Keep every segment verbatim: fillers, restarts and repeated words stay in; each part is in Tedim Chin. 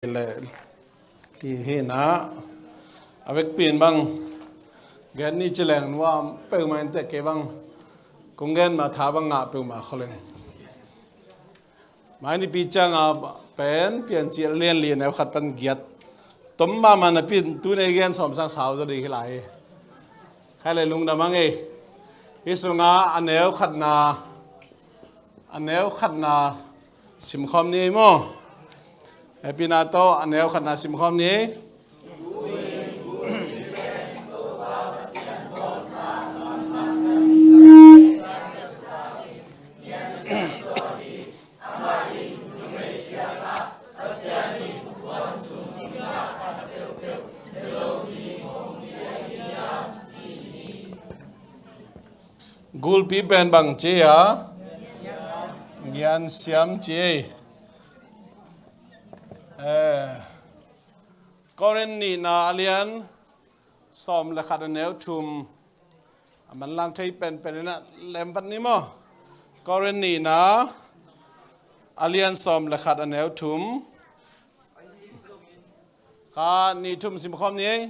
le hi hi na. A vekpi in bang gen ni ci leng nuam peuhmah in teh kei bang kong gen mah tha bang ngah peuhmah kholeng. Mai nipi cianga pen Piancil a lian li a neu khat pan giat tom mahmah napi in tuni gen sawm sang sau zaw ding hi lai hi. Khai le lungdam a ngei. Hi sunga a neu khatna, a neu khatna simkhawm ni ei maw? Happy na tawh a neu khatna simkhawm ni ei. Gulpi pen bang ci a? Ngiansiam ci ei. Eh, Korin nihna a lian sawm le khat a neu thum. A manlang thei penpen inah lempat ni maw? Korin nihna a lian sawm le khat a neu thum. Kha ni thum simkhawm ni ei.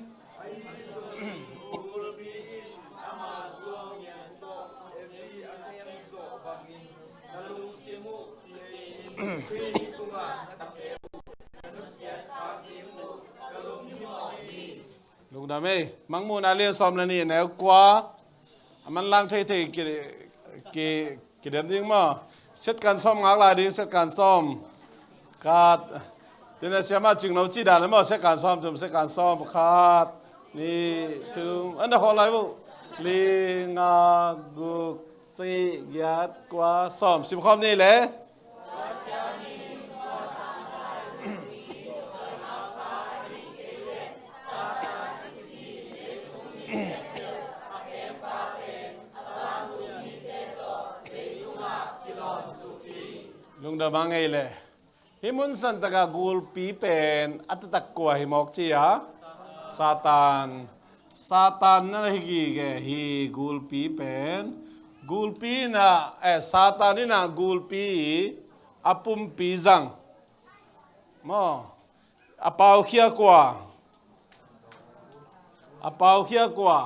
Lungdam ei. Mangmuhna lian sawm le nih neu kua. A manlang theithei ki, ki, kidem ding maw? Setkan sawm ngak lai ding, setkan sawm. Khat. Tena siama cingno ci dan maw, setkan sawm, tum setkan sawm. Khat, nih, thum. An da khawl lai uh. Li, nga, guk, sagih, giat, kua, sawm. Simkhawm ni le. Lungdam a ngei le. Hih mun santaka gulpi pen a taktak kua hi mawk ci a? Satan. Satan na hi gige hi gulpi pen. Gulpi na, eh, Satan ina gulpi a pumpi zang. Maw? A paukhia kua? A paukhia kua?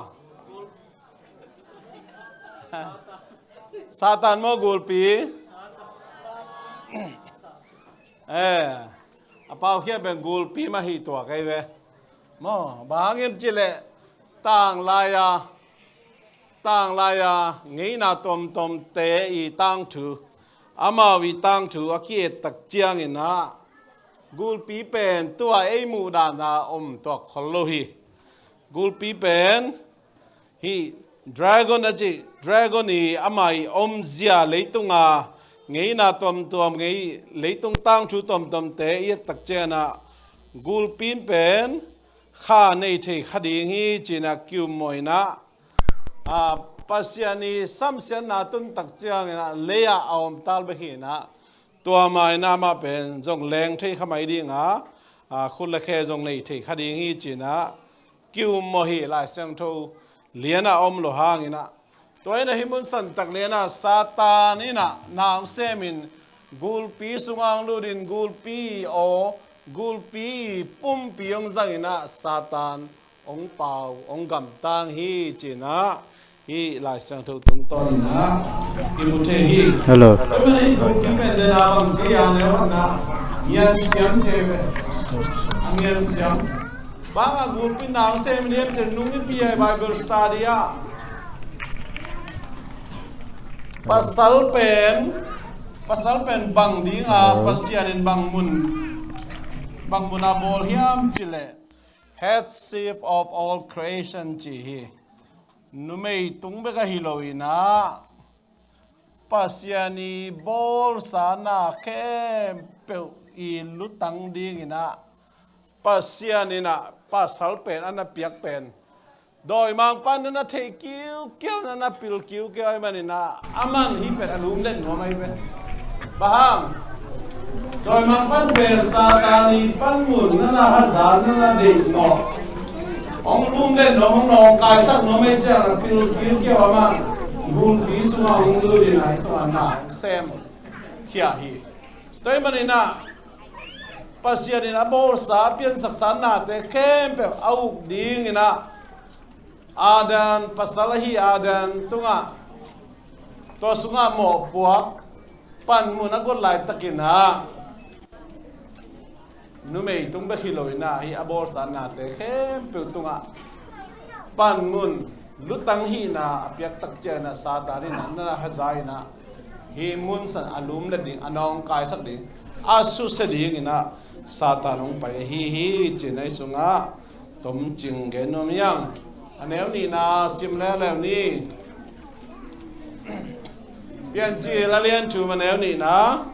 Satan maw gulpi? Eh, a paukhia pen gulpi mah hi tua kei ve. Maw, bang hang hiam cih leh tanglai-a, tanglai-a ngeina tuamtuamte i tangthu, amau i tangthu a ki-et tak ciangin ah gulpi pen tua ei muhdana om tuak khol lo hi. Gulpi pen hih dragon a cih, dragon i ama i omzia leitunga ngeina tuamtuam, ngei leitung tangthu tuamtuamte i et tak ciangin ah gulpi pen kha nei thei kha ding hi ci-in ah kiummawh in ah, a, Pasian i samsiatna tun tak ciangin ah lei-ah a om tal bek hi-in ah, tua ma-in ah amah pen zong leng thei kha mai ding a, a, khut le khe zong nei thei kha ding hi ci-in ah kiummawh hi. Lai Siangtho lian ah om lo hangin ah, tua in ah hih mun santak lian ah Satan in ah nausemin gulpi sungah hong lutin gulpi i aw, gulpi i pumpi hong zangin ah Satan hong pau, hong gamtang hi ci-in ah hih Lai Siangtho tungtawnin ah i mu thei hi. Hello. Tua manin gulpi pen dena bang ci a, neu khatna ngiansiam thei ve. A ngiansiam. Bang a gulpi nausemin hiam cih leh nung i pi a i Bible study ah pasal pen, pasal pen bang dinga, Pasian in bang mun, bang mun a bawl hiam cih leh headship of all creation ci hi. Numei tung bek ahi lo-in ah Pasian i bawlsa na khempeuh i lutang dingin ah Pasian in ah pasal pen a na piak pen dawimangpa'n na na thei kiukiau, na na pil kiukiau ahih manin ah aman hih pen a lum den nuam ahi ve. Bang hang? Dawimangpa'n pen Satan i panmun na na haza, na na deih mawh, hong lum den nuam, hong nawngkaisak nuam ahih ciangin a pil kiukiau, amah gulpi sungah hong lutin ah hih sungah na hong sem khia hi. Tua ahih manin ah Pasian in a bawlsa, a piansaksa nate khempeuh a uk dingin ah, Adam, pasal ahi Adam tungah, tua sungah mawhpuak panmun a guat laitakin ah, numei tung bek hi loin ah, hih a bawlsa nate khempeuh tungah panmun, lutang hihna a piak tak ciangin ah, Satan in ah, na na haza in ah, hih mun san a lumlet ding, a nawngkaisak ding, a susia dingin ah, Satan hong pai ahi hi, ci-in ah hih sungah tomcing gen nuam hi hang. A neu nihna sim leuleu ni. Piancil a lian thum, a neu nihna.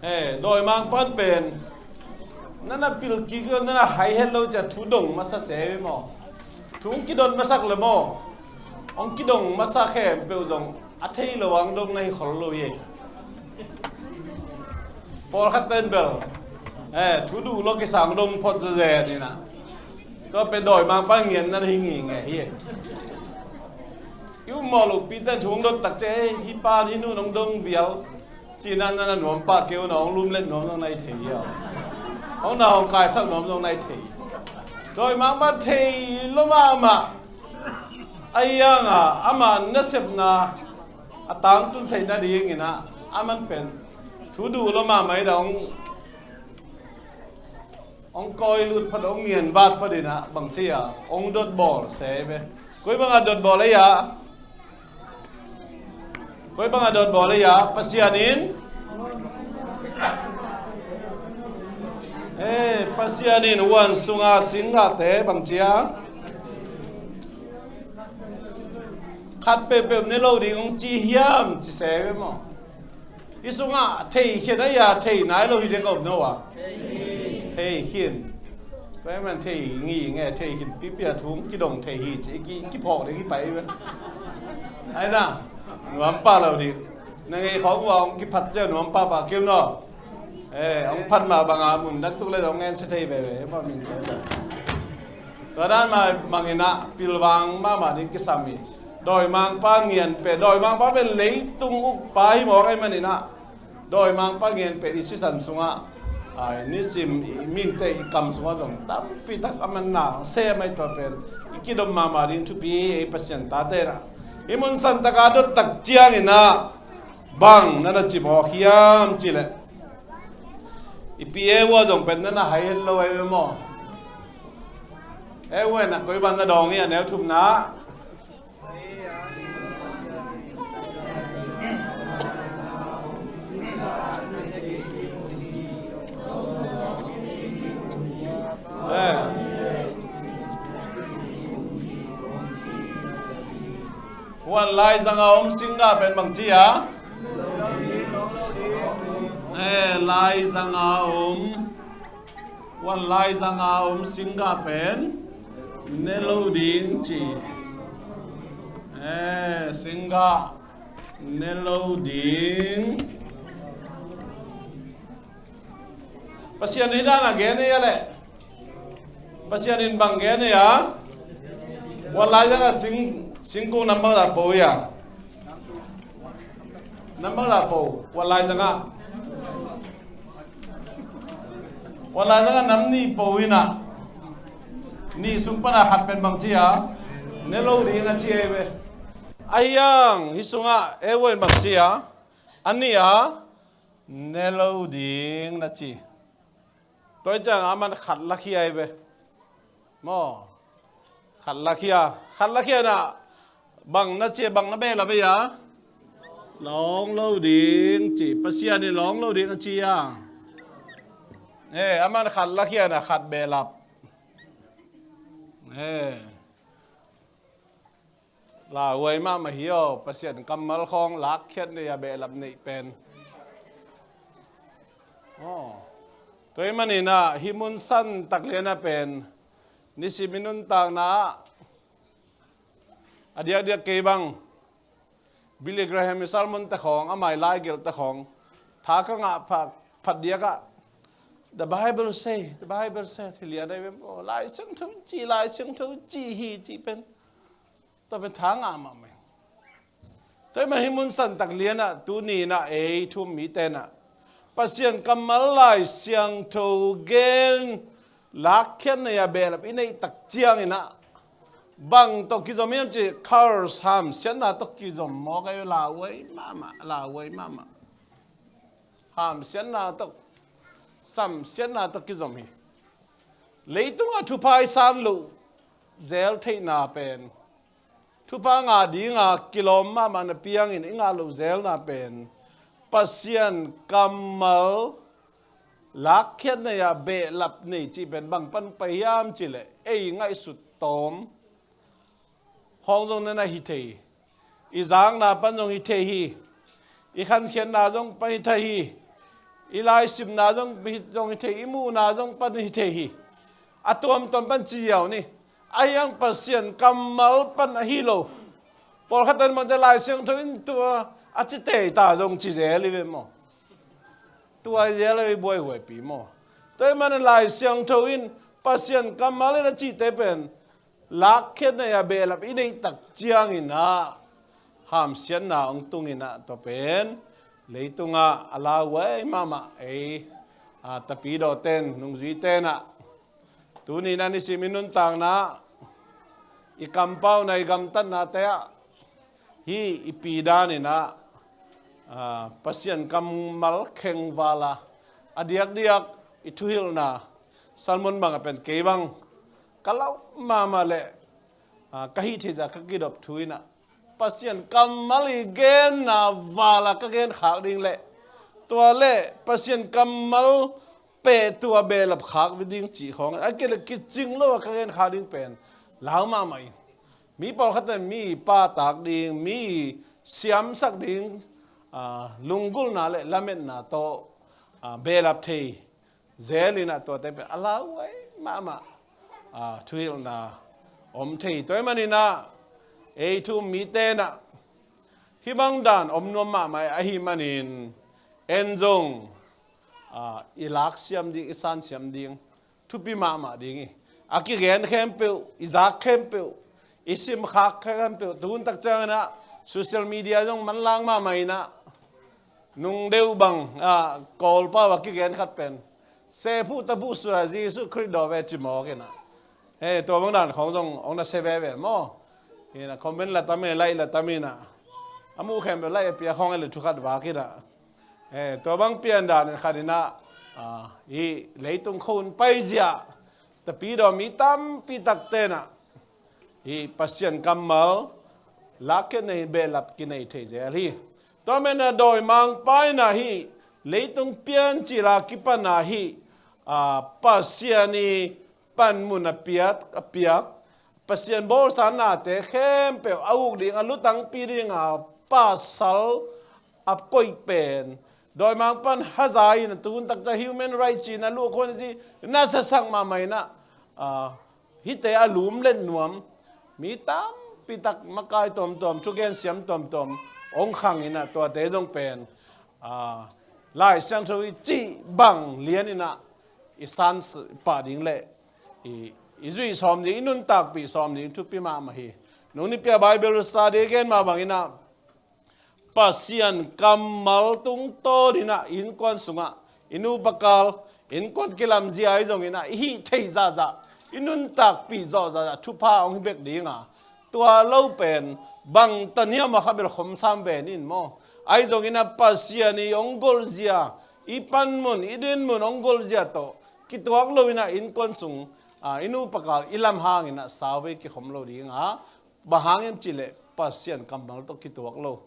He, dawimangpa'n pen, na na pil kik lo, na na hai het lo ciang thu dong masa se ve maw? Thu hong kidot masak le maw? Hong kidong masa khempeuh zong a thei lo hong dong na hi khol lo hi. Pawlkhat ten bel, eh, thu duh lo kisang dong phot zezen in ah, tua pen dawimangpa ngian na hi ngingei hi. I um mawh lopi ten thu hong dot tak ciang, eh, hih pa'n hih nu'n hong dong vial, ci-in ah na na nuam pah kei un ah, hong lumlet nuam zong na hi thei hi a. Hong nawngkaisak nuam zong na hi thei. Dawimangpa thei lo mahmah. Ahi hang ah, ama nasepna a tangtun theih nadingin ah, aman pen thu duh lo mahmah hi a, hong, hong kawi lut phot, hong ngian vat phot in ah, bang ci a, hong dot bawl se ve. Koi bang a dot bawl ei a? Koi bang a dot bawl ei a? Pasian in, eh, Pasian in huan sunga singgahte bang ci a? Khat peuhpeuh ne lo ding hong ci hiam, ci se ve maw? Hih sungah thei khiat a, thei nai lo hi ding a om no a? Thei khin. Tua ahih man thei ngingei, thei khin pipi a, thu hong kidong thei hi ci, i ki, kiphawk ding hi pai ve. Ai na, nuam pah lo ding. Na ngeih khawng uh a hong kiphat ciang nuam pahpah kei un aw. Eh, hong phat mah bang a mun dang tuk le zong ngen sia thei veve, hih mah min te. Tua dan mah bangin ah pilvang mahmah ding kisam hi. Dawimangpa ngian pen, dawimangpa pen leitung ukpa hi mawk ahih manin ah, dawimangpa ngian pen i sisan sungah, ai, nisim i mite i kam sungah zong tampi tak a man na sem ahi, tua pen i kidom mahmah ding thupi hi. Ei Pasian tate in ah, hih mun santak a dot tak ciangin ah, bang na na ci mawk hiam cih leh, i pi e ua zong pen na na hai het lo ahi ve maw? E ua in ah koi bang na dawng hi a, neu thumna. Eh. Huan laizang a om singgah pen bang ci a? Eh, laizang a om. Huan laizang a om singgah pen ne lo ding ci. Eh, singgah ne lo ding. Pasian hih dan a gen ei a leh. Pasian in bang gen ei a? Huan laizang a sing, singkung nam bangzah po hi a? Nam bangzah po, huan laizang a? Huan laizang a nam nih po hi na. Nih sung pan a khat pen bang ci a? Ne lo ding a ci ahi ve. Ahi hang, hih sungah e ua in bang ci a? A nih a ne lo ding na ci. Tua hi ciang a man khat lakhia hi ve. Maw? Khat lakhia. Khat lakhia na bang na ci, bang na behlap ei a? Lawng lo ding ci. Pasian in lawng lo ding a ci a. Eh, a man khat lakhia na khat behlap. Eh. Lauhuai mahmah hi aw, Pasian kammal khawng lakkhiat nei a behlap neih pen. Aw. Tua ahih manin ah, hih mun santak lian ah pen, nisim i nuntakna ah, a diakdiak kei bang, Billy Graham i sermon te khawng, amah i laigelh te khawng, tha ka ngah phat, phat diak ah, "The Bible say, the Bible say," hi lian ahi ve maw, Lai Siangtho ci, Lai Siangtho ci hi cih pen. Tua pen tha ngah mahmah. Tua ahih manin hih mun santak lianah tuni inah ei thu-um mite inah Pasian kammal Lai Siangtho gen lakkhiat nei-a behlap i neih tak cianginah bang tawh kizom hiam cih, curse, hamsiatna tawh kizom mawk ei. Lauhuai mahmah, lauhuai mahmah. Hamsiatna tawh, samsiatna tawh kizom hi. Leitungah thupha i san loh zel theihna pen, thupha ngah dinga kilawm mahmah na piangin i ngah loh zelna pen Pasian kammal lakkhiat nei-a behlap nei cih pen bang pan pai hiam cihleh ei ngaihsut tawm khawng zong na na hi thei hi. I zakna pan zong hi thei hi. I khankhiatna zong pan hi thei hi. I laisimna zong, zong hi thei hi. I muhna zong pan hi thei hi. A tuamtuam pan ci ziau ni. Ahi hang Pasian kammal pan ahi lo. Pawlkhat in bangci, Lai Siangtho in tua a ci tei ta zong ci zel hi ve maw? Tua hi zel hi buaihuaipi maw? Tua ahih manin Lai Siangtho in Pasian kammal in a cihte pen lakkhiat nei-a behlap i neih tak cianginah hamsiatna hong tunginah tua pen leitungah a lauhuai mahmah ei, a, tapidawte in, nungzuite inah tuni inah nisim i nuntakna, i kampauna, i gamtatnate ah hih i pi daninah, a, Pasian kammal khengvala a diakdiak i thuhilhna, sermon bangah pen kei bang ka lauh mahmah leh, a, ka hih theihzah ka kidop thu inah Pasian kammal i genna vala ka genkhak ding leh, tua leh Pasian kammal pehtuah behlap khak ding cih khawng a kile kicing lo a ka genkhak ding pen lau mahmah ing. Mi pawlkhat in mi pahtak ding, mi siamsak ding, a, lunggulhna le lametna tawh, a, behlap thei zel inah tuate pen a lauhuai mahmah, a, thuhilhna om thei. Tua ahih maninah ei thu-um mite inah hih bang dan om nuam mahmah ahih manin en zong, a, i laksiam ding, i sansiam ding thupi mahmah ding hi. A kigen khempeuh, i zak khempeuh, i simkhak khempeuh, tu hun tak cianginah social media zong manlang mahmah inah nung deuh bang, a, Kawlpau a kigen khat pen, sephuh taphuh sula Jesuh Khrih daw ve ci mawk inah. He, tua bang dan khawng zong hong na se veve maw? Inah comment la tam e, like la tam inah, a muh khempeuh like a pia khawng e le thu khat vak inah. He, tua bang pian dan khat inah, a, hih leitung khua hun paizia tapidaw mi tampi takte inah hih Pasian kammal lakkhiat nei behlap kinei thei zel hi. Tua menah dawimangpa inah hih leitung piancil a kipan a hih, a, Pasian i panmun a piak, a piak, Pasian bawlsa nate khempeuh a uk ding, a lutangpi dinga pasal a koih pen, dawimangpa'n haza in, a tu hun tak ciang human rights ci-in a luah khawng a si, na sasak mahmah inah, a, hihte a lumlet nuam mi tampi tak, makai tuamtuam, thugen siam tuamtuam hong khang inah tuate zong pen, a, Lai Siangtho i cih bang lian inah i san pah ding le i, i zuih sawm ding, i nuntakpih sawm ding thupi mahmah hi. Nung nipi a Bible study gen mah bang inah Pasian kammal tungtawn inah i innkuan sungah, i nupa kal, innkuan kilamzia ahi zong inah i hih theih zahzah, i nuntakpih zawh zahzah thupha hong hi bek dinga, tua lo pen bang tan hiam a kha bel khom sam ve ni in maw? Ahi zong inah Pasian i hong golhzia, i panmun, i dinmun hong golhzia tawh kituak lo inah i innkuan sung, a, i nupa kal, i lam hang inah sauvei kikhom lo dinga, bang hang hiam cihleh Pasian kammal tawh kituak lo,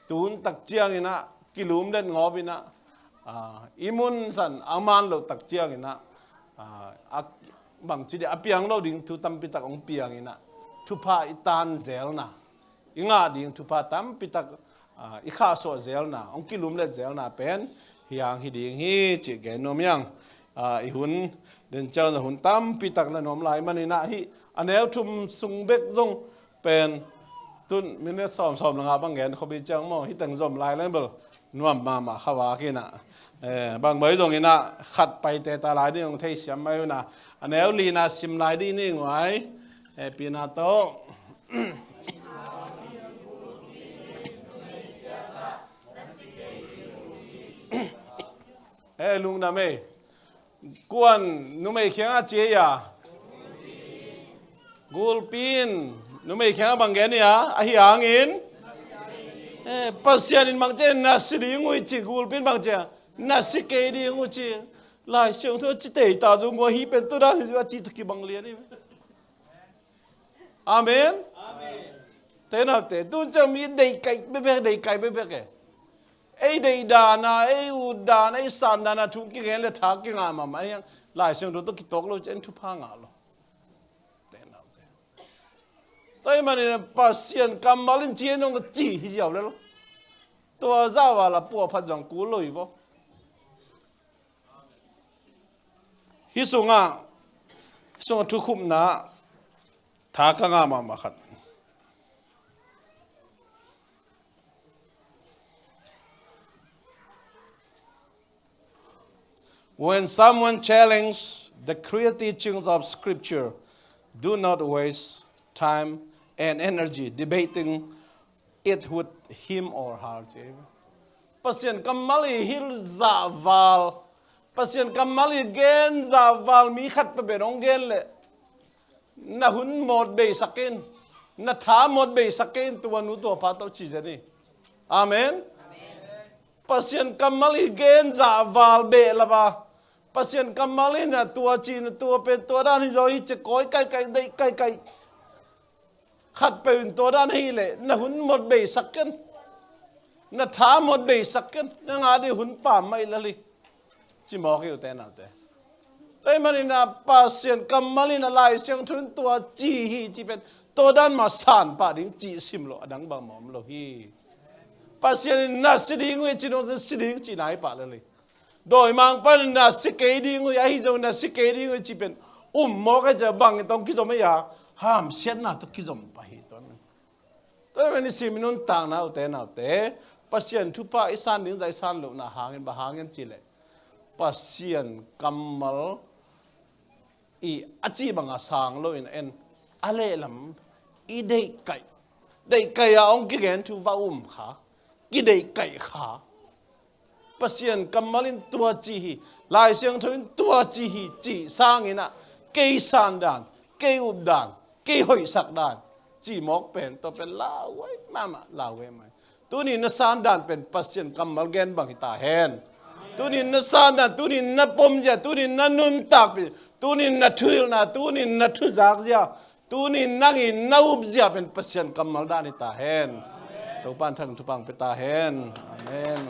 tu hun tak ciang inah kilumlet ngawp inah, a, i mun san a man loh tak ciang inah, a, a, bangci dih a piang lo ding thu tampi tak hong piang inah thupha i tan zelna, i ngah ding thupha tampi tak, a, i khahsuah zelna, hong kilumlet zelna pen hiang hi ding hi cih gen nuam hi ing. A, i hun den ciang zong hun tampi tak la nuam lai man inah hih a neu thum sung bek zong pen tun minute sawm, sawm le nga bang gen khop hi ciang maw, hih teng zom lai leng bel nuam mahmah kha vak inah. Eh, bang boi zong inah khat paite ta lai ding hong theisiam mai unah, a neu lina sim lai ding ni nguai. Eh, pina tawh. Eh, lungdam ei. Kuan numei kiangah ci ei a? Gulpi in numei kiangah bang gen ei a? Ahi hangin, eh, Pasian in bang ci, na si ding uh hi ci, gulpi in bang ci, na si kei ding uh ci. Lai Siangtho a ci tei ta zong uh ahi pen tua dan hi zong a ci tawh kibang lian hi. Amen. Amen. Te naute, tun ciang mi deihkaih bekbek, deihkaih bekbek e. Ei deih dan a, ei ut dan a, ei san dan a thu kigen le tha kingah mahmah hiang, Lai Siangtho tawh kitawk lo ciang thupha ngah lo. Te naute. Tua ahih manin Pasian kammal in ci hi nong ci hi ziau le lo. Tua zah val a puahphat zong kul lo hi vo. Hih sungah, hih sungah thukhupna tha ka ngah mahmah khat. When someone challenges the clear teachings of Scripture, do not waste time and energy debating it with him or her, ci. Pasian kammal i hilh zahval, Pasian kammal i gen zahval mi khat peuhpeuh in hong gen leh, na hun mawt beisak in, na tha mawt beisak in, tua nu tua pa tawh ci zen hi. Amen. Pasian kammal i gen zahval behlap a, Pasian kammal in a tua ci, na tua pen tua dan hi zaw hi ci, kawi kaikaih, deih kaikaih. Khatpeuh in tua dan hi leh na hun mawt beisak ken, na tha mawt beisak ken, na ngah ding hun pam mah hi lel hi, ci mawk hi ute naute. Tua ahih manin a Pasian kammal in a Lai Siangtho in tua ci hi ci pen tua dan mah san pah ding cih sim lo, a dang bangmah om lo hi. Pasian in na si ding uh hi ci nong zen, si ding cihna hi pah lel hi. Dawimangpa in na si kei ding uh hi, ahi zong na si kei ding uh hi ci pen um mawk a, ci a bang in tawh kizom a, hamsiatna tawh kizom pah hi. Tua ahih manin i sim i nuntakna ute naute, Pasian thupha i san ding zah i san lohna hangin, bang hangin cih leh Pasian kammal i a cih banga sang loin en, a lehlam i deihkaih, deihkaih a hong kigen thu va um kha, kideihkaih kha. Pasian kammal in tua ci hi, Lai Siangtho in tua ci hi cih sangin a, kei san dan, kei up dan, kei hoihsak dan, cih mawk pen tua pen lauhuai mahmah, lauhuai mah. Tuni na san dan pen Pasian kammal gen bang hi ta hen. Tuni na san dan, tuni na pom zia, tuni na nuntakpih, tuni na thuhilhna, tuni na thuzak zia, tuni nang i na up zia pen Pasian kammal dan hi ta hen. Topa in thang thupha pia ta hen. Amen.